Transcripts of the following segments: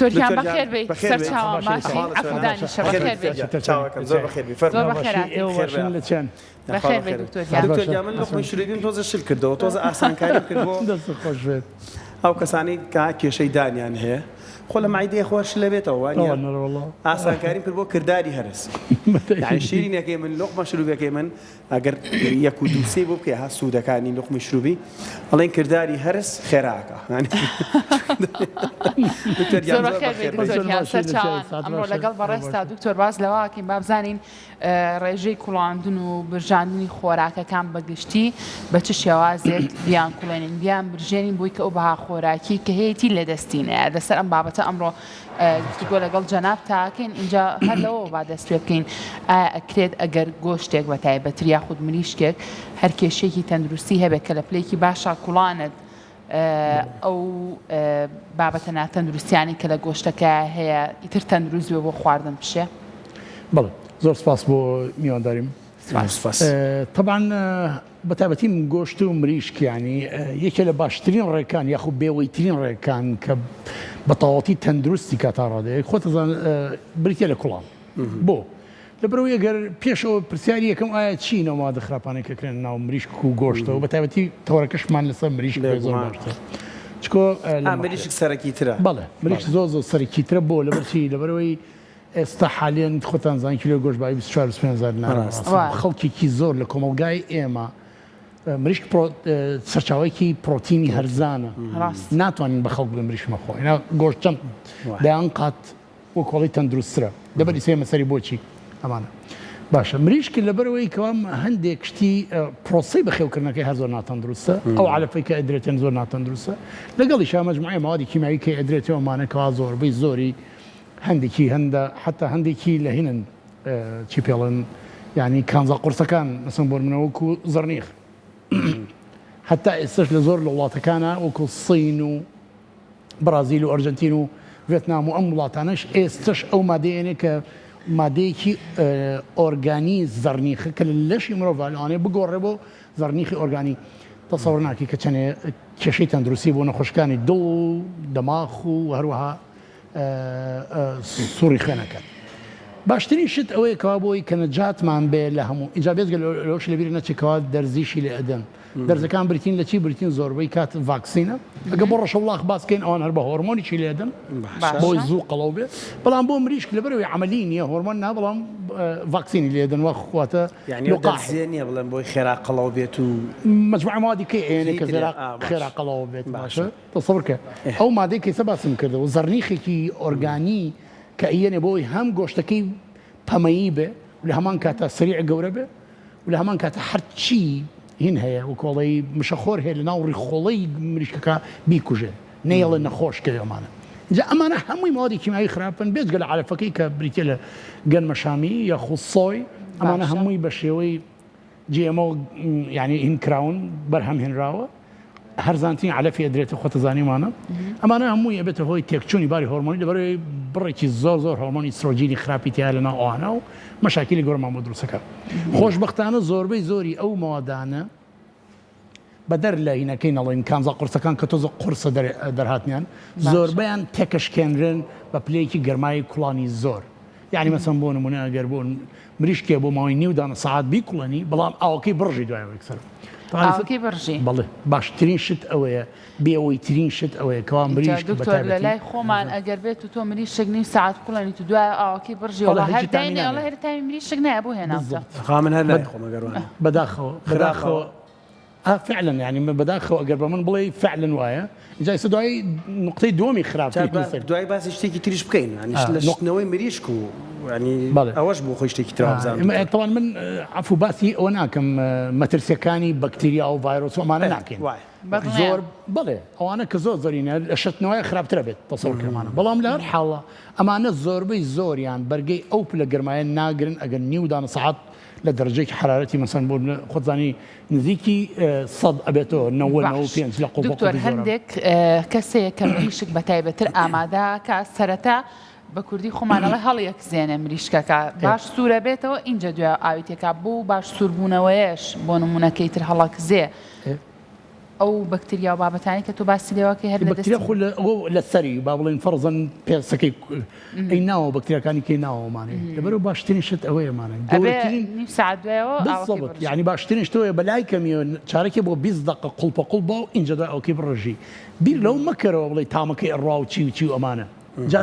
دکتۆر گیان بەخێر بێی سەرچاوان باشی عەفو دانیشە بەخێر بێی چاوەکەم زۆر بەخێر بی زۆر بەخێر هاتی ئێوە باشن لە چیان بەخێر بێی دکتۆر گیان دکتۆر گیان من لوقمەی شروبیم تۆزە شل کردەوە تۆزە ئاسانکاریم کرد بۆ دەست خۆش بێت ئەو کەسانەی کە کێشەی دانیان هەیە خۆ لە مەعیدەی خۆر شل ئەبێتەوە وانیە ئاسانکاریم کرد بۆ کرداری هەرس یعنی شیرینەکەی من لوقمە شروبەکەی من ئەگەر یەک و دوو سێی بۆ بکەی ها سوودەکانی لوقمی شروبی ئەڵێن کرداری هەرس خێراکە دکتۆر گیان زۆر بەخێر بێی دکتۆر گیان سەرچاوان ئەمڕۆ لەگەڵ بەڕێزتا دکتۆر باس لەوە ئەکەین با بزانین ڕێژەی کوڵاندن و برژاندنی خۆراکەکان بە گشتی بە چ شێوازێک بیان کوڵێنین بیان برژێنین بۆی کە ئەو بەها خۆراکی کە هەیەی لەدەستی نەیە لەسەر ئەم بابەتە ئەمڕۆ گفتوگۆ لەگەڵ جەنابتا ئەکەین ئینجا هەر لەوەوە با دەست پێ بکەین ئایا ئەکرێت ئەگەر گۆشتێک بە تایبەتر یاخود مریشکێک هەر کێشەیەکی تەندروستی هەبێت کە لە پلەیەکی باشا کوڵانت ئەو بابەتە ناتەندروستیانی کە لە گۆشتەکە هەیە ئیتر تەندروست بێ بۆ خواردن بشێ؟ بەڵێ زۆر سپاس بۆ میوانداریم. سپاس. تەبعەن بە تایبەتی گۆشت و مریشک یانی یەکێ لە باشترین ڕێکان یاخو بێوەیترین ڕێکان کە بە تەواوەتی تەندروستی کا تا ڕادەیەک خۆتەزان بریتە لە کوڵان بۆ لەبەرئەوەی ئەگەر پێش ئەوە پرسیاری یەکەم ئایا چین ئەو مادە خراپانەی کە کرێن ناو مریشک و گۆشتەوە بە تایبەتی تەوەرەکەشمان لەسەر مریشک بێ زۆر باشترە چکۆ مریشک سەرەکی ترە بەڵێ مریشک زۆر زۆر سەرەکی ترە بۆ لەبەرچی لەبەرئەوەی ئێستا حالیەن خۆتان زان کیلۆ گۆشت بایی 24 25 هەزار دینارە ڕاستە. بەڕاستی خەڵکێکی زۆر لە کۆمەڵگای ئێمە مریشک پرۆ سەرچاوەیەکی پرۆتینی هەرزانە ڕاست. ناتوانین بە خەڵک بڵێن مریشک مەخۆ ئینا گۆشت چەند دەیان قات وەک هۆڵی تەندروستترە لەبەر ئیسێ مەسەری بۆچی ئەمانە باشە مریشک لەبەرەوەی کەوا هەندێک شتی پرۆسەی بەخێوکردنەکەی هەر زۆر ناتەندروستە ئەو عەلەفەی کە ئەدرێتێن زۆر ناتەندروستە لەگەڵیشا مەجموعەی مەوادی کیمیاوی کە ئەدرێتەوە ئەمانە کەوا زۆربەی زۆری هەندێکی هەندە حتا هەندێکی لە هینن چی پێڵێن یعنی کانزا قورسەکان مەسەن بۆ منە وەکو زڕنیخ حتا ئێستش لە زۆر لە وڵاتەکانە وەکو سین و بڕازیل و ئەرجنتین و ڤێتنام و ئەم وڵاتانەش ئێستش ئەو مادەیەنێ کە مادەیەکی ئۆرگانی زەرنیخە کە لە لەشی مرۆڤ لەوانەیە بگۆڕێ بۆ زەرنیخی ئۆرگانی تەسەور ناکەی کە چەنێ کێشەی تەندروستی بۆ نەخۆشەکانی دڵ و دەماخ و هەروەها سوڕی خوێنەکەت. باشترین شت ئەوەیە کەوا بۆی کە نەجاتمان بێ لە هەموو ئینجا بێجگە لەوەش لەبیر نەچێ کەوا دەرزیشی لێ ئەدەن دەرزەکان بریتین لە چی بریتین زۆربەی کات ڤاکسینە ئەگە بۆ ڕەشەوڵاخ باس کەین ئەوان هەر بە هۆرمۆنیشی لێ ئەدەن بۆی زوو قەڵەو بێ بەڵام بۆ مریشک لەبەرەوەی عەمەلی نییە هۆرمۆن نا بەڵام ڤاکسینی لێ ئەدەن وە خواتە یعنی ئەو دەرزیە نییە بڵێن بۆی خێرا قەڵەو بێت و مجموعە موادی کەی ئەیەنێ کە خێرا قەڵەو بێت باشە تەسەور کە ئەو مادەی کە ئێستا باسم کردەوە زەرنیخێکی ئۆرگانی کە ئەیەنێ بۆ ئەوەی هەم گۆشتەکەی پەمەیی بێ و لە هەمان کاتا سەریع گەورە بێ و لە هەمان کاتا هەرچی هین هەیە وکۆڵەی مشەخۆر هەیە لە ناو ڕیخۆڵەی مریشکەکە بیکوژێ نەیەڵێ نەخۆش کەوێ ئەمانە جا ئەمانە هەمووی مەوادی کیمیاوی خراپن بێجگە لە عەلەفەکەی کە بریتیە لە گەنمەشامی یاخود سۆی ئەمانە هەمووی بە شێوەی GMO یانی هین کراون بەرهەم هێنراوە هەرزانترین عەلەفی ئەدرێتە خۆتە زانیمانە ئەمانە هەمووی ئەبێتە هۆی تێکچوونی باری هۆرمۆنی لەبەرەوەی بڕێکی زۆر زۆر هۆرمۆنی ئیسترۆجینی خراپی تیا لەناو ئەوانە و مەشاکیلی گەورەمان بۆ دروستەکە خۆشبەختانە زۆربەی زۆری ئەو مەوادانە بەدەر لە هینەکەی نەڵێن کانزا قورسەکان کە تۆزە قورسە دەرهاتنیان زۆربەیان تێکەشکێنرێن بە پلەیەکی گەرمایی کوڵانی زۆر یعنی مەسەن بۆ نمونە ئەگەر بۆ مریشکێ بۆ ماوەی نیو دانە سەعات بیکوڵێنی بەڵام ئاوەکەی بڕژی دوای یەکسەر ئاوەکەی بڕژی بەڵێ باشترین شت ئەوەیە بێوەیترین شت ئەوەیە کەوا مریشک دکتۆر لە لای خۆمان ئەگەر بێت و تۆ مریشک نیو سەعات کوڵێنیت و دوای ئاوەکەی بڕژی وەڵا هەر داینێ وەڵا هەر تامی مریشک نایە بۆ هێناوتە خا من هەر لای خۆم ئەگەر وایە بەداخەوە بەداخەوە ئا فعلا یعنی من بەداخەوە ئەگەر بە من بڵێی فعلا وایە ئینجا ئێستا دوای نوقتەی دووەمی خراپتری جا دوای باسی شتێکی تریش بکەین یعنی لە شتنەوەی مریشک و یعنی بەڵێ. ئەوەش بۆ خۆی شتێکی تر وابزانم دکتۆر. تەوان من عەفو باسی ئەوە ناکەم مەترسیەکانی بەکتریا و ڤایرۆس و ئەمانە ناکەین وایە. زۆر بەڵێ ئەوانە کە زۆر زۆرینە لە شتنەوەی خراپترە بێت تەسەور کەمانە بەڵام لە هەر حاڵە ئەمانە زۆربەی زۆریان بەرگەی ئەو پلە گەرمایە ناگرن ئەگەر نیو دانە سەعات لە دەرەجەیەکی حەرارەتی مەسەن بۆ خۆت زانی نزیکی سەد ئەبێتەوە نەوە نەوە باش پێنج لە قوبە دکتۆر قوبی زۆرە. هەندێک کەس هەیە کە مریشک بە تایبەتر ئامادە کە سەرەتا بە کوردی خۆمان ئەڵێ هەڵیەکزێنێ مریشکەکە باش سوورە بێتەوە ئینجا دوای ئاوی تێکا بۆ باش سووربوونەوەیەش بۆ نموونەکەی تر هەڵەکزێ. ئەو بەکتریا و بابەتانەی کە تۆ باسی لێوەکەی هەر لە بەکتریا دەستی خۆ لە ئەوە لە سەری با بڵێین فەرزەن پێستەکەی ئەی ناوە بەکتریاکانی کەی ناوەمانێ لەبەرەوە باشترین شت ئەوەیە مانە ئەبێ گەورەترین نیو سەعات دوایەوە ئاوەکەی بالضبط بڕژێ. یعنی باشترین شت ئەوەیە بەلای کەمیەوە چارەکێ بۆ 20 دەقە قوڵپە قوڵ با و ئینجا دوای ئەوەکەی بڕژی بیر لەوە مەکەرەوە بڵێی تامەکەی ئەڕوا و چی و چی و ئەمانە جا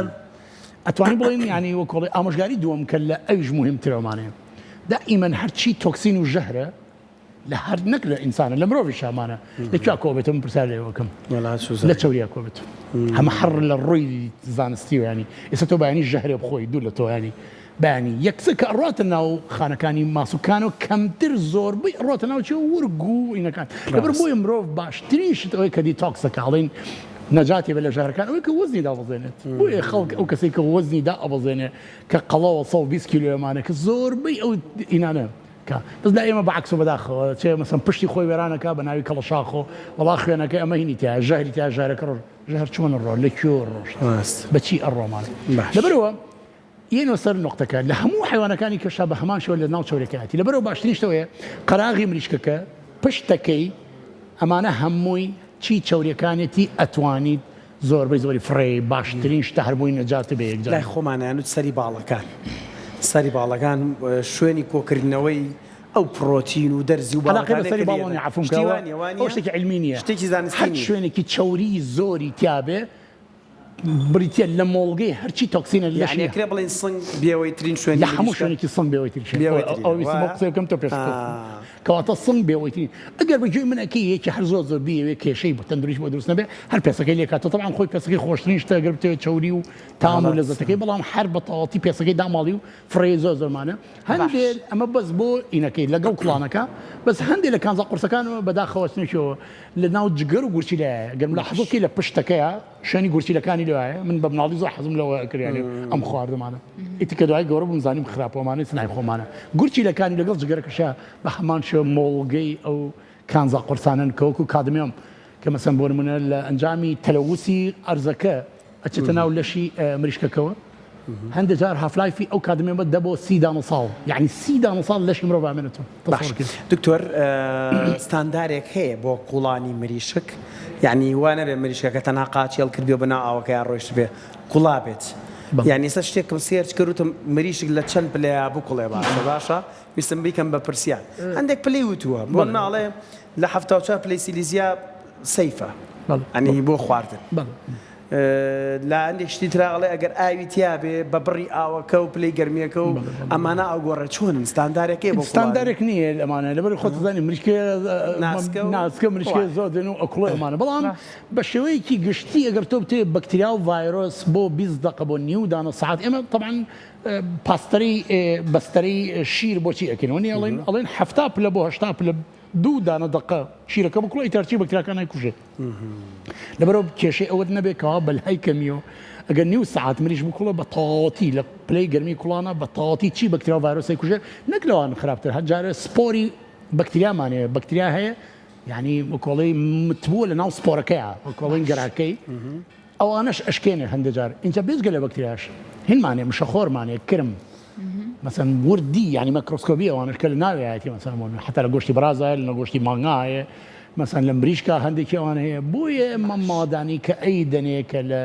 ئەتوانین بڵێین یعنی وەکۆڵی ئامۆژگاری دووەم کە لە ئەویش موهیمترەوەمانەیە دائیمەن هەرچی تۆکسین و ژەهرە لە هەر نەک لە ئینسانە لە مرۆڤیش ئەمانە لە کوێ کۆ بێتەوە من پرسیار لێوە بکەم لە چەوریا کۆ بێت هەمە حەڕ لە ڕووی زانستی و ینی ئێستا تۆ بەیانی ژەهرێ بخۆی دوور لە تۆ ینی بەیانی یەکسەر کە ئەڕاتە ناو خانەکانی ماسوکانەوە کەمتر زۆربەی ئەڕاتە ناو چێ ورگ و ئینەکان لەبەر بۆیە مرۆڤ باشترین شت ئەوەی کە دیتۆکسەکە ئەڵێن نەجاتی بە لە ژەهرەکان ئەوەی کە وەزنی دابەزێنێت بۆیە خەڵک ئەو کەسێک کە وەزنی دائەبەزێنێ کە قەڵەوە 120 کیلۆیەمانە کە زۆربەی ئەو ئینانە کا بەس لای ئێمە بەعەکس و بەداخەوە چێ مەسەن پشتی خۆی وێرانەکا بە ناوی کەڵەشاخۆ وەڵا خوێنەکەی ئەمە هینی تایە ژەهری تایە ژەهرەکە ڕۆژ ژەهر چۆن ڕۆ لە کوێوە ڕۆشت ڕاست بەچی ئەڕۆمانە باش لەبەرەوە یەنەوە سەر نقطەکە لە هەموو حیوانەکانی کەشا بە هەمان شێوە لە ناو چەورەکایەتی لەبەرەوە باشترین شتەوەیە قەراغی مریشکەکە پشتەکەی ئەمانە هەمووی چی چەوریەکانێتی ئەتوانیت زۆربەی زۆری فڕێی باشترین شتە هەر بۆی نەجاتە بێ یەکجار. لای خۆمانیان وت سەری باڵەکان سەری باڵەکان شوێنی کۆکردنەوەی ئەو پڕۆتین و دەرزی و عەلاقەی بە باڵەکانەی سەری کە باڵەوە لێیە نیە عەفوم کە شتی ئەوە وا نیە وا ئەوە نیە شتێکی عیلمی نیە شتێکی زانستی هەر نیە. شوێنێکی چەوری زۆری تیابێ بریتیە لە مۆڵگەی هەرچی تۆکسینە یانی لەشی ئەکرێ بڵێین سنگ بێوەیترین شوێنی لە هەموو مریشکە؟ شوێنێکی سنگ بێوەیترین شوێن ئەوە بێوەیترینە ئەوە ویستم ئەو وایە؟ قسەیە بکەم تۆ پێش ئا. کەواتە سنگ بێوەیترین ئەگەر بە گوێی من ئەکەی یەکی هەر زۆر زۆر بیەوێ کێشەی بۆ تەندروستی بۆ دروست نەبێ هەر پێسەکەی لێ کاتەوە تەبعەن خۆی پێسەکەی خۆشترین شتە گەر بتەوێت چەوری و تام و غەڵەت. لەزەتەکەی بەڵام هەر بە تەواوەتی پێسەکەی داماڵی و فڕێی زۆر زۆرمانە باش. هەندێ ئەمە بەس بۆ ئینەکەی لەگەڵ کوڵانەکە بەس هەندێ لە کانزا قورسەکانەوە بەداخەوە چنێکیەوە لە ناو جگەر و گورچیلایە گەر ملاحەزە باش. بکەی لە پشتەکەیا شوێنی گورچیلەکانی لەوایە من بە مناڵی زۆر حەزم لەوە ئەکرد یانی ئەم خواردەمانە ئیتر کە دوای گەورە بووم زانیم خراپە ئەمانەی سنای خۆمانە گورچیلەکانی لەگەڵ جگەرەکەشا بە هەمان شێوە مۆڵگەی ئەو کانزا قورسانەن کە وەکو کادمیۆم کە مەسەن بۆ نمونە لە ئەنجامی تەلەوسی ئەرزەکە ئەچێتە ناو لەشی مریشکەکەوە هەندێک جار half-life ی ئەو کادمیۆمە دە بۆ 30 دانە ساڵ یعنی 30 دانە ساڵ لەشی مرۆڤ ئامێنێتەوە باش تەسەوڕ کرد. دکتۆر ستاندارێک هەیە بۆ کوڵانی مریشک یعنی وا نەبێ مریشکەکە تەنها قاچی هەڵکردبێ و بەناو ئاوەکەیا ڕۆیشتبێ کوڵابێت بەڵێ. یعنی ئێستا شتێکم search کرد وتم مریشک لە چەند پلەیا بکوڵێ باشە باشە ویستم بیکەم بە پرسیار هەندێک پلەی وتووە بۆ بەڵێ نمونە ئەڵێ لە 74 پلەی سیلیزیا safe ە بەڵێ یعنی بۆ خواردن بەڵێ لە هەندێک شتی ترا ئەڵێ ئەگەر ئاوی تیابێ بە بڕی ئاوەکە و پلەی گەرمیەکە و ئەمانە ئاوگۆڕێ چۆنن ستاندارێک هەیە بۆ کوڵاندن؟ ستاندارێک نییە ئەمانە لەبەر خۆت دەزانی مریشکێ ناسکە و ناسکە مریشکێ وایە. زۆر دێن و ئەکوڵێ ئەمانە بەڵام بە شێوەیەکی گشتی ئەگەر تۆ بتەوێ بەکتریا و ڤایرۆس بۆ 20 دەقە بۆ نیو دانە سەعات ئێمە تەبعەن پاستەرەی بەستەرەی شیر بۆچی ئەکەین وەنیە ئەڵێن ئەڵێن 70 پلە بۆ 80 پلە دوو دانە دەقە شیرەکە بکوڵێ ئیتر هەرچی بەکتریاکان نایکوژێت. لەبەرئەوە کێشەی ئەوەت نەبێت کەوا بەلای کەمیەوە ئەگەر نیو سەعات مریش بکوڵە بە تەواوەتی لە پلەی گەرمی کوڵانە بە تەواوەتی چی بەکتریا و ڤایرۆسی کوژێت نەک لەوان خراپتر هەر جارێ سپۆری بەکتریامان هەیە بەکتریا هەیە یعنی وەکۆڵەی متبووە لە ناو سپۆرەکەیە وەکۆڵین گەراکەی ئەوانەش ئەشکێنێ هەندێ جار ئینجا بێجگە لە بەکتریاش هینمانێ مشەخۆرمانێ کرم مەسەن وردی یعنی مەکرۆسکۆبی ئەوانەش کە لە ناوێیەتی مەسەن بۆ حتا لە گۆشتی بەرازایە لە گۆشتی مانگا هەیە مەسەن لە مریشکا هەندێکی ئەوان هەیە بۆیە ئەمە مادانی کە ئەی دەنێ کە لە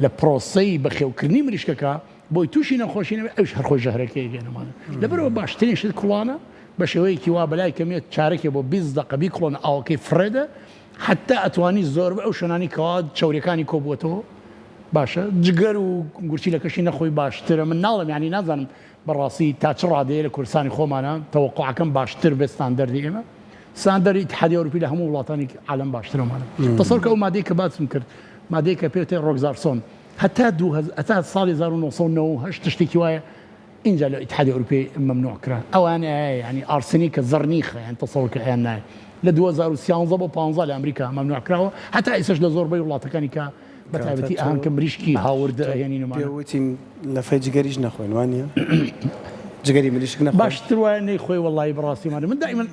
لە پرۆسەی بەخێوکردنی مریشکەکە بۆی تووشی نەخۆشی نەبێ ئەوش هەر خۆی ژەهرەکەی گەنەمانە لەبەرەوە باشترین شت کوڵانە بە شێوەیەکی وا بەلای کەمیەت چارەکێ بۆ 20 دقە بیکڵۆن ئاوەکەی فڕێدە حەتا ئەتوانی زۆربەی ئەو شوێنانەی کەوا چەوریەکانی کۆبووەتەوە باشە جگەر و گورچیلەکەشی نەخۆی باشترە من ناڵێم یانی نازانم بەڕاستی تا چ ڕادەیە لە کوردستانی خۆمانە تەوەقوعەکەم باشتر بێ ستاندەردی ئێمە ستاندەری ئیتحادی ئەوروپی لە هەموو وڵاتانی عالەم باشترەمانە تەسەور کە ئەو مادەی کە باسم کرد مادەی کە پێوتێ ڕۆکزارسۆن هەتا دوو هەتا ساڵی 1998 شتێکی وایە ئینجا لە ئیتحادی ئەوروپی مەمنوع کرا ئەوان یانی ئارسنیک کە زەرنیخە یان تەسەور کە ئەیان نایە لە 2013 بۆ 15 لە ئەمریکا مەمنوع کراوە هەتا ئێستاش لە زۆربەی وڵاتەکانی کە بە تایبەتی ئەهان کە مریشکی هاوردە ئەهێنین ومانە. پێ وتین لەفەی جگەریش نەخۆین وا نییە؟ جگەری مریشک نەخۆین؟ باشتر وایە نەیخۆی وەڵایی بەڕاستی مانە من دائیمەن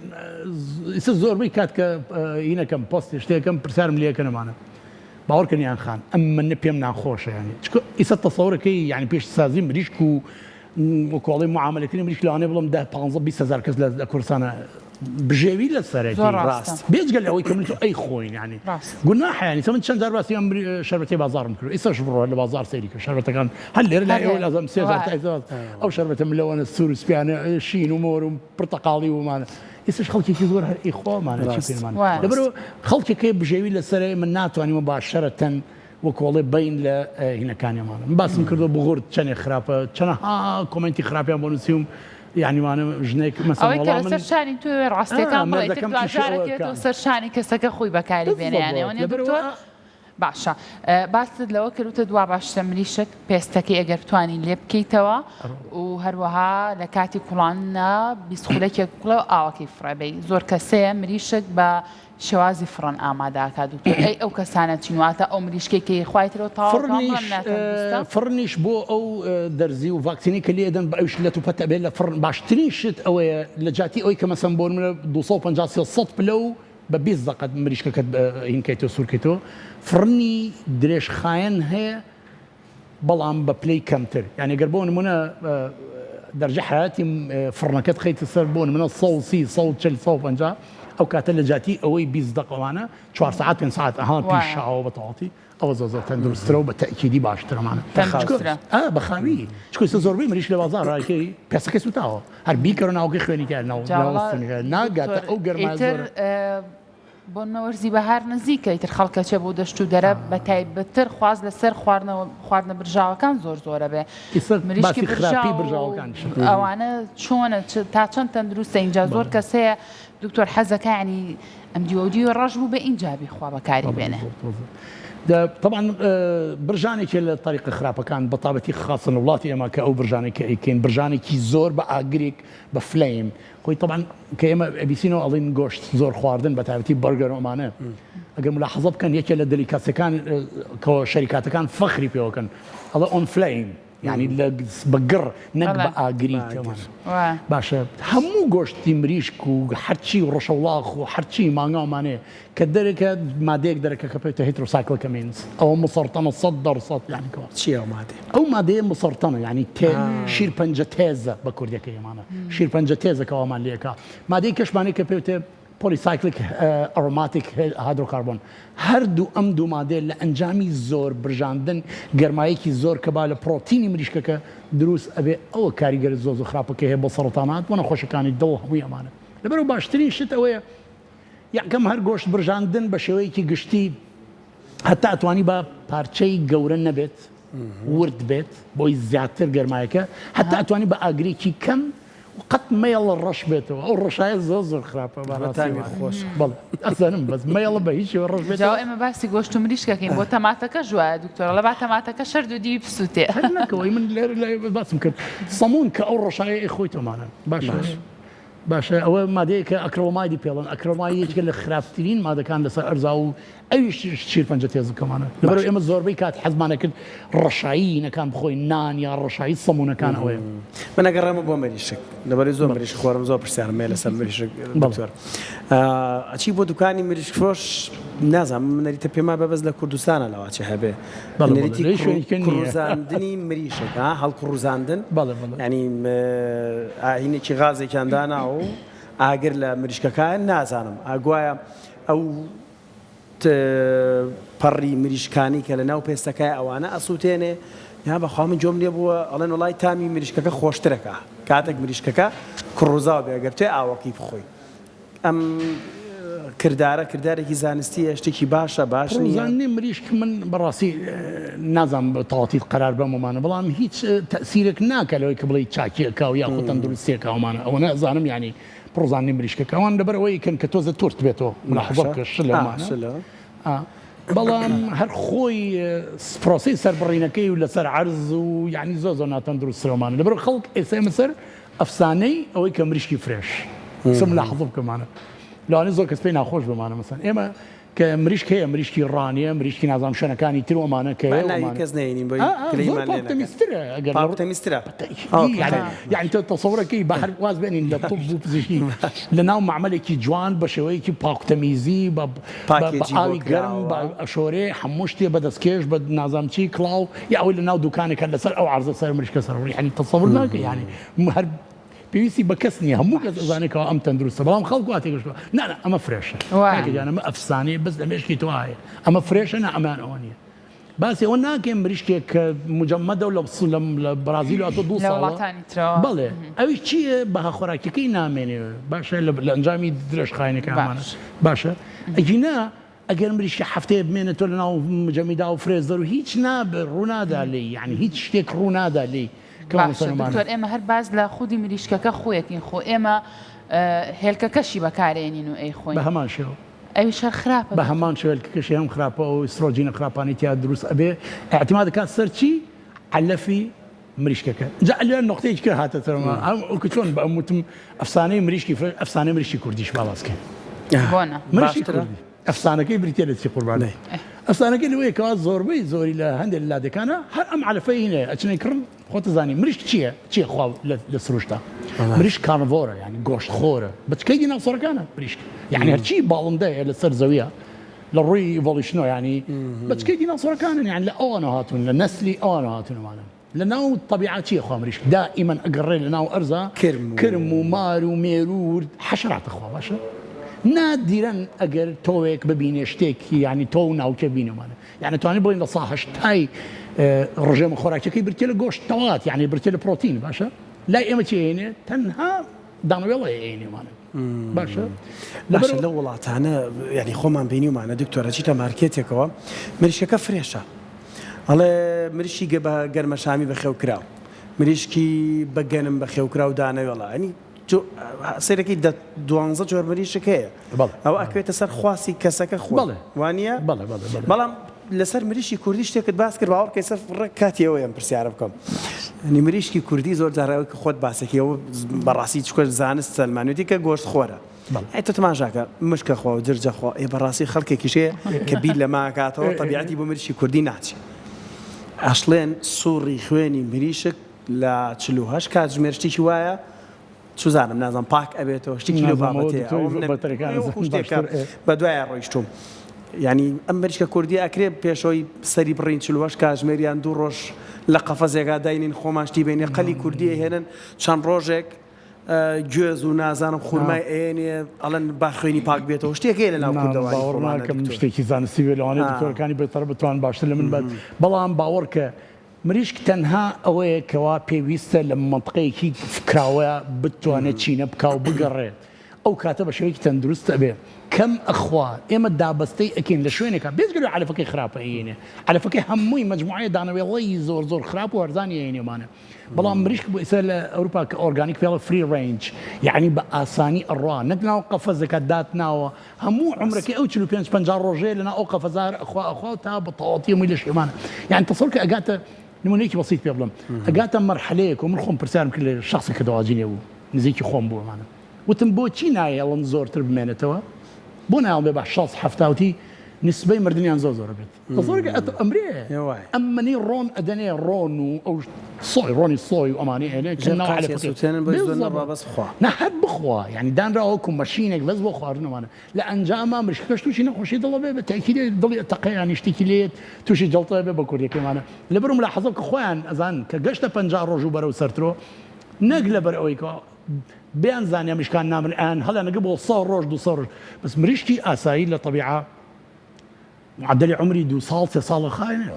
ئیستا زۆربەی کات کە هینەکەم پۆستی شتێکم پرسیارم لێکەن ئەمانە باوەڕکەن یان خان ئەم منە پێم ناخۆشە یانی چکە ئیسە تەسەورەکەی یانی پێش سازی مریشک و وەکۆڵی معاملەکردنی مریشک لەوانەیە بڵم 10 15 20 هزار کەس لە کوردستانە. بژێوی لەسەرەتی زۆر ڕاستە. بێجگە لەوەی کە من تۆ ئەی خۆین یانی ڕاست. گوناحە یانی سە من چەند جار باسی ئەم شەربەتەی بازاڕم کردوە ئیستاش بڕۆ لە بازاڕ سەیری کە شەربەتەکان هەر لێرە لای ئێوە لازم سێ جار تا ئیستا ئەو شەربەتە ملەوەنە سوور و سپیانە شین و مۆر و پرتەقاڵی و مانە ئیستاش خەڵکێکی زۆر هەر ئەی خۆمانە چی پێمان لەبەرەوە خەڵکێک بژێوی لەسەرێ من ناتوانین مباشرەتەن وەکۆڵێ بین لە هینەکانیمانە من باسم کردو بغورد چەنێ خراپە چەنەها کۆمێنتی خراپیان بۆ نووسیوم یعنی وانە ژنێک مەسەن ئەوەی کە وەڵا من لەسەر شانی تۆ ڕاستیەکان بڵێ ئیتر مێردەکەم ئیشی دواجارە ئەوە کێتەوە کە. سەر شانی کەسەکە خۆی بەکاری بێنێ یانێ بالضبط وەنیە لەبەرئەوە دکتۆر باشە باست لەوە کرد وتت وا باشترە مریشک پێستەکەی ئەگەر بتوانی لێ بکەیتەوە و هەروەها لە کاتی کوڵاندنا 20 خولەکێک بکوڵێ و ئاوەکەی فڕێ بەی زۆر کەسەیە مریشک بە شێوازی فڕن ئامادە ئەکات دکتۆر ئەی ئەو کەسانە چین واتە ئەو مریشکەی کە یخوای ترەوە تەواو تەواو فڕنیش بەڵام ناتەندروستە؟ فڕنیش بۆ ئەو دەرزی و ڤاکسینەی کە لێ ئەدەن بە ئەویش لەت و پەت ئەبێت لە فڕن باشترین شت ئەوەیە لە جیاتی ئەوەی کە مەسەن بۆ نمونە 250 300 پلە و بە 20 دەقە مریشکەکەت هین کەیتەوە سوور کەیتەوە فڕنی درێژخایەن هەیە بەڵام بە پلەی کەمتر یانی گەر بۆ نمونە دەرجە حەراتی فڕنەکەت خەیتە سەر بۆ نمونە 130 140 150 ئەو کاتە لە جاتی ئەوەی 20 دەقەوانە 4 ساعت 5 ساعت ئەها پیشاوە بە تەواوەتی ئەوە زۆر زۆر تەندروستترە و بە تەئکیدی باشترەمانە تەندروستترە ئا بە خاوی چونکە ئێستا زۆربەی مریشک لە بازاڕ ڕایکەی پێستەکەی سوتاوە هەر بیکەرە ناوەکەی خوێنی تیا ناو جا وەڵا ناگاتە دکتۆر ئەو گەرما ئیتر زۆرە بۆ نمونە وەرزی بەهار نزیکە ئیتر خەڵک ئەچێ بۆ دەشت و دەرە بە تایبەتتر خواست لەسەر خواردنەوە خواردنە برژاوەکان زۆر زۆرە بێ ئیستا مریشکی باسی خراپی برژاو برژاوەکانیش ئەوانە چۆنە چ تا چەند تەندروستە ئینجا زۆر کەس هەیە دکتۆر حەزەکا یانی ئەم دیوە و دیوە ڕەش بوو بێ ئینجا بیخوا بەکاری بێنێ. طبعا برژانێکێ لە تەریقە خراپەکان بە تابەتی خاصە لە وڵاتی ئێمە کە ئەو برژانەی کە ئەیکەین برژانێکی زۆر بە ئاگرێک بە flame خۆی تەبعەن کە ئێمە ئەبیسینەوە ئەڵین گۆشت زۆر خواردن بە تایبەتی بەرگەر و ئەمانە ئەگەر ملاحەزە بکەن یەکێ لە delicacy ەکان کە شەریکاتەکان فەخری پێوەکەن ئەڵێ on flame یعنی لە بە گڕ نەک بە ئاگری باشە هەموو گۆشتی مریشک و هەرچی و ڕەشەوڵاخ و هەرچی مانگاومانەیە کە دەرەکە مادەیەک دەرەکە کە پێوتە heterocyclic amines ئەوە مسەرتەنە 100% یعنی کەوا چییە ئەو مادەیە؟ ئەو مادەیە مسەرتەنە یعنی تێ شیرپەنجە تێزە بە کوردیەکەی ئەمانە شیرپەنجە تێزە کە وامان لێکا مادەی کەشمانەی کە پێوتێ polycyclic aromatic hydrocarbon هەردوو ئەم دوو مادەیە لە ئەنجامی زۆر برژاندن گەرمایەکی زۆر کە با لە پرۆتینی مریشکەکە دروست ئەبێ ئەوە کاریگەری زۆر زۆر خراپەکەی هەیە بۆ سەرەتانات بۆ نەخۆشەکانی دڵ هەمووی ئەمانە لەبەرئەوە باشترین شت ئەوەیە یەکەم هەر گۆشت برژاندن بە شێوەیەکی گشتی هەتا ئەتوانی بە پارچەی گەورە نەبێت ورد بێت بۆی زیاتر گەرمایەکە هەتا ئەتوانی بە ئاگرێکی کەم قەت مەیەڵە ڕەش بێتەوە ئەو ڕەشایە زۆر زۆر خراپە بەڕاستیوە خۆش بەڵێ ئەزانم بەس مەیەڵە بە هیچ شێوە ڕەش جا بێتەوە ئێمە باسی گۆشت و مریشکەکەین بۆ تەماتەکەش وایە دکتۆر ئەڵێ با تەماتەکە شەرد و دیوی بسووتێ هەر نەکەوەی من لێرە لای باسم کرد سەمون کە ئەو ڕەشایە ئەی خۆی تۆمانە باشە باشە ئەوە مادەیەکە acrylamide ی پێڵن acrylamide یەکێکە لە خراپترین مادەکان لەسەر ئەرزا و ئەویش شیرپەنجە تێزکەمانە لەبەر ئێمە زۆربەی کات حەزمانە کرد ڕەشایی نەکان بخۆین نان یا ڕەشایی سەمونەکان ئەوەیە من ئەگەڕێمە بۆ مریشک لەبەری زۆر مریشک خۆرم زۆر پرسیارم هەیە لەسەر مریشک دکتۆر ئەچی بۆ دوکانی مریشک فرۆش نازانم من نەریتە پێما بە بەس لە کوردستانە لەواچێ هەبێ نەریتی کڕوزاندنی مریشک ها هەڵکڕوزاندن یانی ئاهینێکی غازێکیان داناوە و ئاگر لە مریشکەکان نازانم ئاگوایە ئەو پەڕی مریشکانی کە لە ناو پێستەکای ئەوانە ئەسووتێنێ یا بەخوا من جۆم لێ بووە ئەڵێن وڵی تامی مریشکەکە خۆشترەکە کاتێک مریشکەکە کڕوزاو بێ ئەگەر توێ ئاوەکەی بخۆی ئەم کردارە کردارێکی زانستیە شتێکی باشە باش نیە؟ ڕوزاندنی مریشک من بەڕاستی نازانم بە تەواوەتی قەرار بەم ومانە بەڵام هیچ تەئسیرێک ناکا لەوەی کە بڵێی چاکی ئەکا و یاخود تەندروستی ئەکا ومانە ئەوەنە ئەزانم یانی پڕوزاندنی مریشکەکە ئەوان لەبەر ئەوەی کەن کە تۆزە تورت بێتەوە ملاحەزە بکە شلە ومانە بەڵام هەر خۆی پرۆسەی سەربڕینەکەی و لەسەر عەرز و یانی زۆر زۆر ناتەندروسترە ومانە لەبەر خەڵک ئێستا ئێمە سەر ئەفسانەی ئەوەی کە مریشکی fresh قسە ملاحەزە بکەمانە لەوانەیە زۆر کەس پێی ناخۆش بمانە مەسەن ئێمە کە مریشک هەیە مریشکی ڕانیە مریشکی نازانم شوێنەکانی تر ومانە کە هەیە ناوی ومانە کەس نەینین بۆی ئا ئا زۆر گلەییمان لێ نەکەن پاکتەمیزترە ئەگەر لە پاکتەمیزترە بەتەئکیدی یعنی یعنی تۆ تەسەورەکەی بە هەر واز بێنین لە طب و پزیشکی لە ناو مەعمەلێکی جوان بە شێوەیەکی پاکتەمیزی بە بە بە package ی بۆ ئاوی گەرم بە کراوە ئەشۆرێ هەموو شتێ بە دەستکێش بە نازانم چی کڵاو یا ئەوەی لە ناو دوکانێکە لەسەر ئەو عەرزە سەر مریشکە سەر یعنی تەسەور ناکەی یعنی هەر. پێویستی بە کەس نییە هەموو کەس ئەزانێت کەوا ئەم تەندروستە بەڵام خەڵک وا تێگەشتووە نا نا ئەمە fresh ە کاکە گیان ئەمە ئەفسانەیە بەس لە مێشکی تۆ هەیە ئەمە fresh ە نا ئەمەیان ئەوە نییە باسی ئەوە ناکەین مریشکێک کە مجەمەدە و لە بەرازیل هاتووە دوو ساڵە وڵاتانی ترەوە بەڵێ ئەویش چییە بەها خۆراکیەکەی نامێنێ باشە لە ئەنجامی درێژخایەنەکەمانە باشە ئەگینا ئەگەر مریشکە هەفتەیە بمێنێتەوە لەناو مجەمیدا و freezer و هیچ نابێ ڕوونادا لێی یعنی هیچ شتێک ڕوونادا لێی باشە دکتۆر ئێمە هەر باس لە خودی مریشکەکە خۆیەکین خۆ ئێمە هێلکەکەشی بەکارێنین و ئەیخۆین بە هەمان شێوە ئەویش هەر خراپە بە هەمان شێوە هێلکەکەشی هەم خراپە ئەو ئیسترۆجینە خراپانەی تیا دروست ئەبێ ئیعتیماد دەکات سەر چی عەلەفی مریشکەکە جا لێرە نوقتەیەکی کە هاتە سەرما ئەم وەکو چۆن بە ئەم وتم ئەفسانەی مریشکی فرێش ئەفسانەی مریشکی کوردیش با باس کەین بۆنە مریشکی باشترە؟ کوردی ئەفسانەکەی بریتیە لە چی قوربان نەی. ئەفسانەکەی لەوەیە کەوا زۆربەی زۆری لە هەندێک لە لادێکانە هەر ئەم عەلەفەی هینەیە ئەچنەی کڕن خۆت ئەزانی مریشک چییە چییە خوا لە لە سروشتا مریشک carnivore ە یانی گۆشت خۆرە بچکەی دیناسۆرەکانە مریشک یانی هەرچی باڵندەیە لەسەر زەویە لە ڕووی evolution ەوە یانی بەچکەی دیناسۆرەکانن یان لە ئەوانەوە هاتوون لە نەسلی ئەوانەوە هاتوون ئەمانە لە ناو تەبیعە چییە خوا مریشک دائیمەن ئەگەڕێ لە ناو ئەرزا کرم و کرم و مار و مێرو و ورد حەشەرات ئەخوا باشە نادیرەن ئەگەر تۆوێک ببینێ شتێک یانی تۆ و ناوکێ بینێ وانە یانی توانین بڵێین 80% ڕژێمە خۆراکیەکەی بریتیە لە گۆشت تەوات یانی بریتیە لە پرۆتین باشە لای ئێمە چی ئەیەنێ تەنها دانەوێڵە ئەیەنێ وانە باشە باشە لەو وڵاتانە یعنی خۆمان بینیومانە دکتۆر ئەچیتە مارکێتێکەوە مریشکەکە fresh ە ئەڵێ مریشکی گە بە گەرمەشامی بەخێوکراو مریشکی بە گەنم بەخێوکراو دانەوێڵە ئەنی سەیرەکەی دە دوانزە جۆر مریشک هەیە ئەوە ئەکوێتە سەر خواستی کەسەکە خۆی وانە بەڵام لەسەر مریشکی کوردی شتێکت باس کرد باوەڕ کەی سەر ڕێک کاتی ئەوەیە ئەم پرسیارە بکەم یعنی مریشکی کوردی زۆر جار ئەوەی کە خۆت باسەکەی ئەوە بەڕاستی چکە زانست سەلمانوێتی کە گۆشت خۆرە ئەی تۆ تەماشاکە مشکە خوا و جرجە خوا ئێ بەڕاستی خەڵکێکیش هەیە کە بیر لەمە ئەکاتەوە تەبیعەتی بۆ مریشکی کوردی ناچێ ئەشڵێن سوڕی خوێنی مریشک لە 48 کاتژمێر شتێکی وایە چوزانم نازانم پاک ئەبێتەوە شتێکی لەو نازانم ئەوە بابەتەیە دکتۆری ئەوەم نە بەتەرەکان ئەوە ئەزانن شتێکە باشتر ئێ. بە دوایا ڕۆیشتووم یانی ئەم مریشکە کوردیە ئەکرێ پێشەوەی سەری بڕین 48 کاژمێر یان دوو ڕۆژ لە قەفەزێکا داینین خۆمان شتی بینێ قەلی کوردی ئەهێنن چەند ڕۆژێک گوێز و نازانم خورمای ئەیەنێ ئەڵێن با خوێنی پاک بێتەوە شتێک هەیە لە ناو نا کوردەواری باوەڕ خۆمانە ناکەم دکتۆر شتێکی زانستی بێ لەوانەیە ئا. دکتۆرەکانی بەیطەرە بتوان باشتر لە من بن بەڵام باوەڕ کە مریشک تەنها ئەوەیە کەوا پێویستە لە مەنتقەیەکی کراوە بتوانێت چینە بکا و بگەڕێت ئەو کاتە بە شێوەیەکی تەندروست ئەبێ کەم ئەخوا ئێمە دابەستەی ئەکەین لە شوێنێکا بێجگە لەوەی عەلەفەکەی خراپە ئەیەینێ عەلەفەکەی هەمووی مەجموعەیە دانەوێڵەی زۆر زۆر خراپ و هەرزانی ئەیەینێمانە بەڵام مریشک بۆ ئێستا لە ئەوروپا کە ئۆرگانیک پێڵە free range یعنی بە ئاسانی ئەڕوا نەک ناو قەفەزەکە داتناوە هەموو عومرەکەی ئەو 45 50 ڕۆژەیە لەناو ئەو قەفەزە هەر ئەخوا ئەخوا و تا بە تەواوەتی هەمووی لەشی ئەمانە یعنی تەسەور کە ئەگاتە نمونەیەکی بەسیت پێ بڵێم ئەگاتە مەرحەلەیەک و من خۆم پرسیارم کرد لە شخصێک کە دەواجینێ بوو نزیکی خۆم بوو ئەمانە وتم بۆچی نایەڵن زۆرتر بمێنێتەوە بۆ نایەڵن بێ بە 60 70 وتی نسبەی مردنیان زۆر زۆرە بێت تەسەور کە ئەتۆ ئەمرێ ئەم منی ڕۆن ئەدەنێ ڕۆن و ئەو سۆی ڕۆنی سۆی و ئەمانەی ئەنێ کە ناو عەلەفەکەی سوتێنن بۆی زۆر نەڕوا بەس بخوا. نا هەر بخوا یانی دانراوە وەکو مەشینێک بەس بۆ خواردن ئەوانە لە ئەنجاما مریشکەکەش تووشی نەخۆشی دڵ ئەبێ بە تەئکید دڵی ئەتەقێ یانی شتێکی لێیەت تووشی جەڵتە ئەبێ بە کوردیەکەی ئەمانە لەبەر ملاحەزە کە خۆیان ئەزانن کە گەشتە 50 ڕۆژ و بەرەو سەرترۆ نەک لەبەر ئەوەی کە بیان زانیا مریشکان نامرن ئەیان هەڵیانەگە بۆ 100 ڕۆژ 200 ڕۆژ بەس مریشکی ئاسایی لە تەبیعە معدلی عومری دوو ساڵ سێ ساڵ خاوێنێ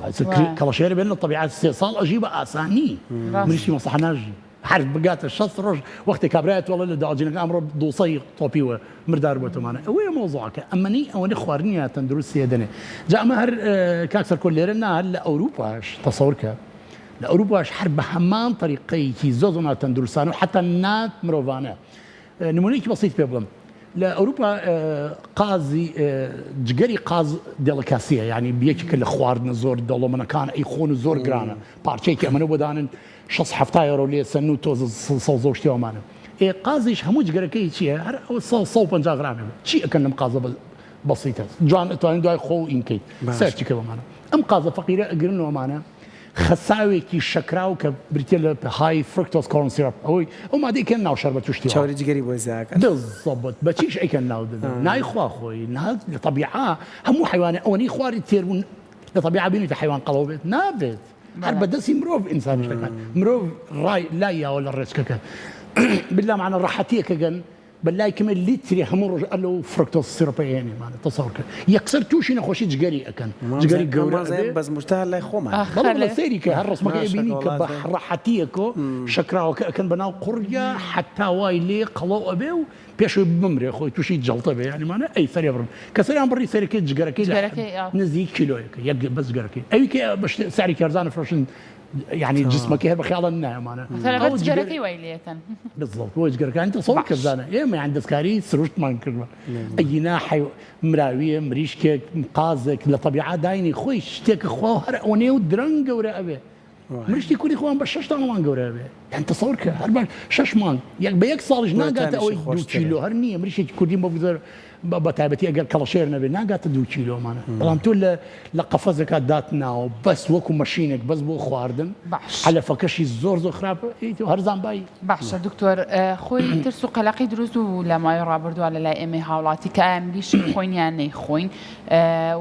کەڵەشێرە بێن لە تەبیعەت سێ ساڵ ئەژی بە ئاسانی مریشکی مەسەحە ناژی هەر بگاتە 60 ڕۆژ وەختێ کابرایە تۆڵە لە داجینەکە ئەمڕۆ دووسەی تۆپیوە مردار بۆتەمانە ئەوەیە مەوزوعەکە ئەمەنی ئەوەنە خواردنیە تەندروستیە دەنێ جا ئەمە هەر کاک سەرکۆ لێرە نا هەر لە ئەوروپاش تەسەور کە لە ئەوروپاش هەر بە هەمان تەریقەیەکی زۆر زۆر ناتەندروستانە و حتا نات مرۆڤانە نمونەیەکی بەسیت پێ بڵێم لە ئەوروپا قازی جگەری قاز دێڵەکاسیە یعنی یەکێکە لە خواردنە زۆر دەوڵەمەنەکان ئەی خۆن و زۆر گرانە پارچەیەکی ئەمەنە بۆ دانن 6 70 یۆرۆ لێ سەن و تۆز سەوزە و شتی ئەمانە ئێ قازیش هەموو جگەرەکەی چییە هەر ئەوە 150 غرامێ چی ئەکەن لەم قازە بەسیتە جوان ئەتوانین دوای خۆ و ئینکەیت سەرچی کە بەمانە ئەم قازە فەقیرە ئەگرن و ئەمانە خەساوێکی شەکراو کە بریتیە لە high fructose corn syrup ئەوەی ئەو مادەی کەن ناو شەربەت و شتی وا. چەوری جگەری بۆ زیاکەن. بالضبط بە چیش ئەیکەن ناو دەدەن نایخوا خۆی نا لە تەبیعە هەموو حەیوانێ ئەوەنەی خواری تێر بوون لە تەبیعە بینیتە حەیوان قەڵەو بێت نابێت هەر بە دەستی مرۆڤ ئینسانیش دەکات مرۆڤ ڕای لای یاوە لە ڕێچکەکە. بالله معنە ڕەحەتیەکە گەن بەلای کەمێ لیتری هەموو ڕۆژ ئەلو fructose syrup ە هێنێ مانە تەسەور کە یەکسەر تووشی نەخۆشی جگەری ئەکەن جگەری گەورە ئەبێ بەس مرتاح لای خۆمان بەڵێ بەڵێ سەیری کە هەر ڕسمەکە ئەبینی کە بە ڕەحەتیەکۆ شەکراوەکە ئەکەن بەناو قوڕیا حەتا وای لێ قەڵەو ئەبێ و پێشەوەی بمرێ خۆی تووشی جەڵتە بێ یانی مانە ئەی سەرێ بڕن کە سەریان بڕی سەرەکەی جگەرەکەی لە نزیک کیلۆیەکە یەک بەس جگەرەکەی ئەوی کە بە سعرێکی هەرزانە فرۆشن یعنی جسمەکەی هەر بە خیاڵە نایەمانە ئەو جگەرەکەی وای لێکەن بالضبط بۆ جگەرەکانی تەسەور کە بزانە ئێمە یان دەستکاری سروشتمان کردوە ئەگینا حی مراویە مریشکێک قازێک لە تەبیعە داینی خۆی شتێکە خوا هەر ئەوەنەیە و درەنگ گەورە ئەبێ مریشکی کوردی خۆمان بە شەش تاڵان گەورە ئەبێ یان تەسەور کە هەر بە شەش مانگ یەک بە یەک ساڵیش ناگاتە ئەوەی دوو کیلۆ هەر نییە مریشێکی کوردی بۆ بگوزەر بە تایبەتی ئەگەر کەڵەشێر نەبێت ناگاتە دوو کیلۆمانە بەڵام تۆ لە لە قەفەزەکە دات ناوە بەس وەکو مەشینێک بەس بۆ خواردن باش عەلەفەکەشی زۆر زۆر خراپە ئی تۆ هەرزان بای. باشە دکتۆر خۆی ترس و قەلەقی دروست بوو لە ماوەی ڕابردووە لە لای ئێمەی هاوڵاتی کە ئایا مریشک خۆین یان نەیخۆین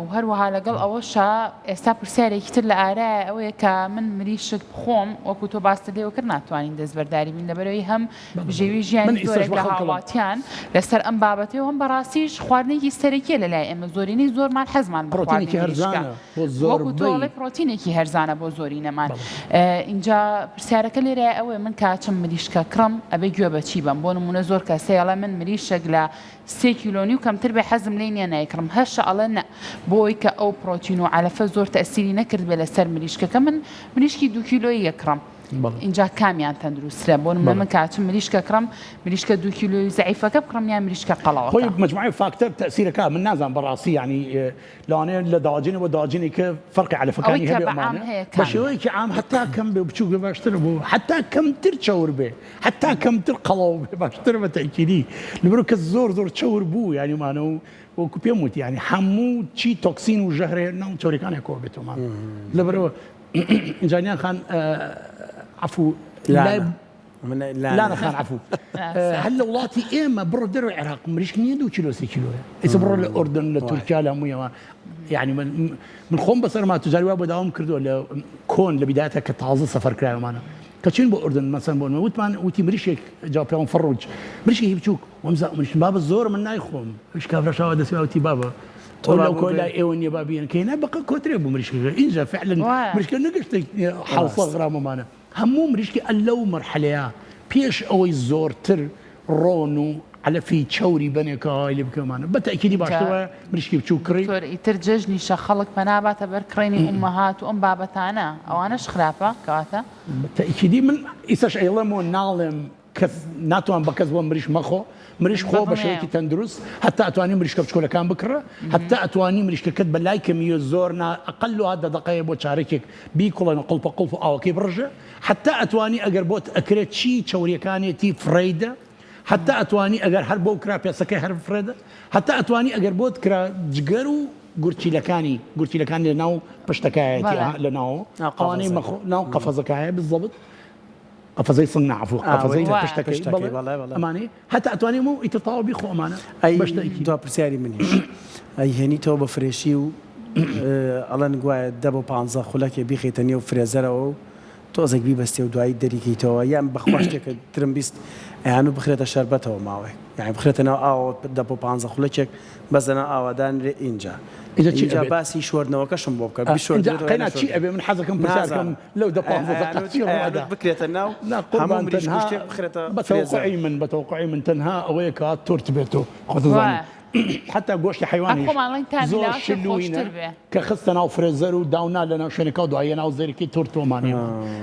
و هەروەها لەگەڵ ئەوەشا ئێستا پرسیارێکی تر لە ئارایە ئەوەیە کە من مریشک بخۆم وەکو تۆ باست لێوە کرد ناتوانین دەستبەرداری بین لەبەرەوەی هەم بژێوی ژیانی زۆرێک لە هاوڵاتیان لەسەر ئەم بابەتەی و هەم بەڕاستیش خواردنێکی سەرەکیە لە لای ئێمە زۆرینەی زۆرمان حەزمان بە خواردنی مریشکە وەکو تۆ ئەڵێی پرۆتینێکی هەرزانە بۆ زۆرینەمان ئینجا پرسیارەکە لێرەیە ئەوەیە من کاچم مریشکە کڕم ئەبێ گوێ بە چی بەم بۆ نمونە زۆر کەس هەیە ئەڵێ من مریشک لە سێ کیلۆ نیو کەمتر بێ حەزم لێی نیە نایکڕم هەشە ئەڵێ نە بۆ ئەوەی کە ئەو پرۆتین و عەلەفە زۆر تەئسیری نەکردبێ لەسەر مریشکەکە من مریشکی دوو کیلۆیی ئەکڕم ئینجا کامیان تەندروسترە بۆ نمونە من کە ئەچم مریشک ئەکڕم مریشکە دوو کیلۆی زەعیفەکە بکڕم یان مریشکە قەڵەوەکە؟ خۆی مەجموعەی فاکتەر تەئسیرەکا من نازانم بەڕاستی یانی لەوانەیە لە دەواجینە بۆ دەواجینی کە فەرقی عەلەفەکانی هەبێ ئەمانە بە شێوەیەکی عام هەتا کەم بێ بچووک بێ باشترە بۆ هەتا کەمتر چەور بێ هەتا کەمتر قەڵەو بێ باشترە بە تەئکیدی لەبەر کە زۆر زۆر چەور بوو یانی مانە و وەکو پێم وت یانی هەموو چی تۆکسین و ژەهرێ ناو چەوریەکانی کۆ بێتەوە لەبەرەوە ئینجانیان خان عەفو لای لانە خان عەفو هەر لە وڵاتی ئێمە بڕۆ دەرەوەی عێراق مریشک نییە دو کیلۆ سێ کیلۆیە ئێستا بڕۆ لە ئۆردن لە تورکیا لە هەموویەوە یعنی من من خۆم بەسەر ما تجاری وا بۆ داوام کردووە لە کۆن لە بیدایەتە کە تازە سەفەر کرایەمانە کە چین بۆ ئوردن مەسەن بۆ نمە وتمان وتی مریشێک جا پیاوم فەڕوج مریشێکی بچووک وەمزا مریش بابە زۆر من نایخۆم ئەویش کابرا شاوە دەستی وتی بابە تۆ لەو کۆلای ئێوە نییە با بیێن کەینا بەقە کۆترێ بوو مریشکەکە ئینجا فعلا مریشکە نەگەشتە حەوسە غرامەمانە هەموو مریشکی ئە لەو مەرحەلەیە پێش ئەوەی زۆرتر ڕۆن و عەلەفی چەوری بەنێ کە وای لێ بکەمانە بە تەئکیدی باشتر وایە مریشکی بچووک کڕی. دکتۆر ئیتر جەژنیشە خەڵک پەنا باتە بەر کڕینی ئومەهات و ئەم بابەتانە ئەوانەش خراپە کەواتە؟ بە تەئکیدی من ئیسەش ئەیڵێم و ناڵێم کەس ناتوان بە کەس بڵێم مریشک مەخۆ مریشک خۆ بە شێوەیەکی تەندروست هەتا ئەتوانی مریشکە بچکۆلەکان بکڕە هەتا ئەتوانی مریشکەکەت بە لای کەمیە زۆر نا ئەقەلها دە دەقەیە بۆ چارەکێک بیکوڵێنە قوڵپە قوڵپ و ئاوەکەی بڕژە هەتا ئەتوانی ئەگەر بۆت ئەکرێت چی چەوریەکانێتی فڕێیدە هەتا ئەتوانی ئەگەر هەر بۆو کرا پێسەکەی هەر بفڕێدە هەتا ئەتوانی ئەگەر بۆت کرا جگەر و گورچیلەکانی گورچیلەکانی لە ناو پشتەکایەتی لە ناو ئەوانەی مەخۆ ناو قەفەزەکایە بالضبط قەفەزەی سنگ نا عەفو قەفەزەی پشتەکەی بەڵێ ئەمانەی هەتا ئەتوانی و ئیتر تەواو بیخۆ ئەمانە ئەی دوا پرسیاری منیش ئەی هێنیتەوە بە fresh ی و ئەڵێن گوایە دە بۆ پانزە خولەکێ بیخەیتە نێو freezer ەوە و تۆزێک بیبەستێ و دوایی دەریکەیتەوە یان بەخوا شتێکە ترم 20 ئەیان و بخرێتە شەربەتەوە ماوەیەک یانی بخرێتە ناو ئاوەوە دە بۆ پانزە خولەکێک بەس لەناو ئاوا دانرێ ئینجا ئینجا چی ئینجا ئەبێت؟ باسی شۆردنەوەکەشم بۆ بکە ئینجا بشۆردرێتەوە یا قەینا چی نەشۆردرێت ئەبێ من حەزەکەم پرسیار بکەم نازانم لەو دە پانزە دەقە ئەیانوت چی ئەیانوت ڕوئەدا بکرێتە ناو نا هەموو قوربان مریشک و تەنها شتێک بخرێتە بە فرێزەر تەوقعی من بە تەوقعی من تەنها ئەوەیە کەوا تورت بێت و خۆت ئەزانی وایە حەتا گۆشتی هەر حەیوانیش خۆمان ئەڵێین تامی زۆر لاوەکێ شلوینە خۆشتر بێ. کە خستە ناو freezer و داونا لە ناو شوێنەکە و دواییە ناو زێرەکەی تورت وەمانەیە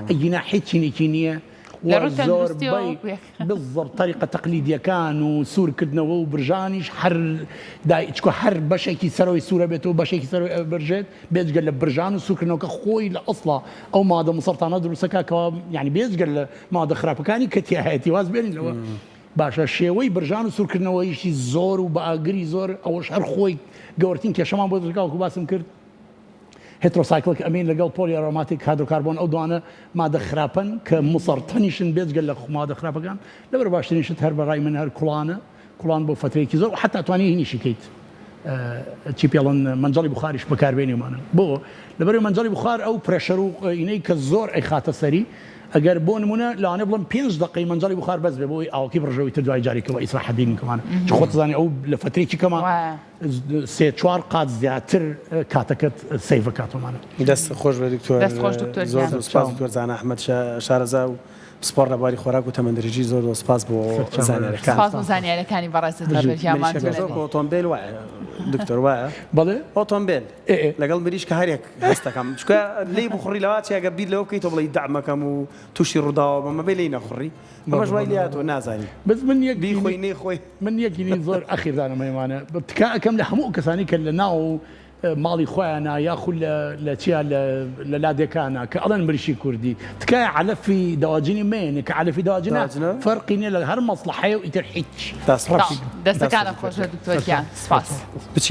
ئەگینا هیچ چینێکی نییە و لە ڕووی تەندروستیەوە زۆربەی وەکو یەک. بالضبط تەریقە تەقلیدیەکان و سوورکردنەوە و برژانیش هەر دای چکە هەر بەشێکی سەرەوەی سوورە بێت و بەشێکی سەرەوەی برژێت بێجگە لە برژان و سوورکردنەوەکە خۆی لە ئەسڵا ئەو مادە مسەرتانە دروستەکە کەوا یعنی بێجگە لە مادە خراپەکانی کە تیاهەیەتی واز بێنین لەوە باشە شێوەی برژان و سوورکردنەوەیشی زۆر و بە ئاگری زۆر ئەوەش هەر خۆی گەورترین کێشەمان بۆ دروستکا وەکو باسم کرد heterocyclic amine لەگەڵ polyaromatic hydrocarbon ئەو دوانە مادە خراپەن کە مسەڕتەنیشن بێجگە لە مادە خراپەکان لەبەر باشترین شت هەر بەڕای من هەر کوڵانە کوڵان بۆ فترەیەکی زۆر حتا توانی هینیشی کەیت چی پێڵن مەنجەڵی بخاریش بەکاربێنیمانە بۆ لەبەر مەنجەڵی بخار ئەو pressure و ئینەی کە زۆر ئەیخاتە سەری. ئەگەر بۆ نمونە لەوانەیە بڵێم پێنج دەقەی مەنجەڵی بوخار بەس بێ بۆ ئەوەی ئاوەکەی بڕژەوەی تر دوای جارێکەوە ئیسراحەت بینین کەمانە چ خۆت زانی ئەو لە فەترێکی کەما سێ چوار قات زیاتر کاتەکەت save کاتۆمانە. دەست خۆش بێ دکتۆر. دەست خۆش دکتۆر زۆر گیان. زۆر سپاس دکتۆر زانا ئەحمەد شارەزا و پسپۆڕ لە بواری خۆراک و تەمەندرێژی زۆر زۆر سپاس بۆ زانیارەکان. سپاس بۆ زانیارەکانی بەڕێزت دکتۆر گیان مریشکەکە ماندوو زۆر نەبی. ئۆتۆمبێل وایە دکتۆر وایە؟ بەڵێ؟ ئۆتۆمبێل ئێ ئێ. لەگەڵ مریشکە هەر یەک هەستەکەم چونکە لێی بخوڕی لەوە چی ئەگەر بیر لەوە بکەیتەوە بڵێی دەعمەکەم و تووشی ڕووداوە بم ئەبێ لێی نەخوڕی ئەمەش وای لێهاتووە نازانی بەس من یەک بیخۆی نەیخۆی. من یەکینی زۆر ئەخیر دانم هەیمانە تکا ئەکەم لە هەموو ئەو کەسانی کە لە ناو ماڵی خۆیانە یاخود لە لە چیا لە لە لادێکانە کە ئەڵێن مریشی کوردی تکایە عەلەفی دەواجنی مەیەنێ کە عەلەفی دەواجنە دەواجنە؟ فەرقی نیە لە هەر مەسڵەحەیە و ئیتر هیچ دەست خۆش دەستەکانت خۆش بێت دکتۆر گیان سپاس. بچی.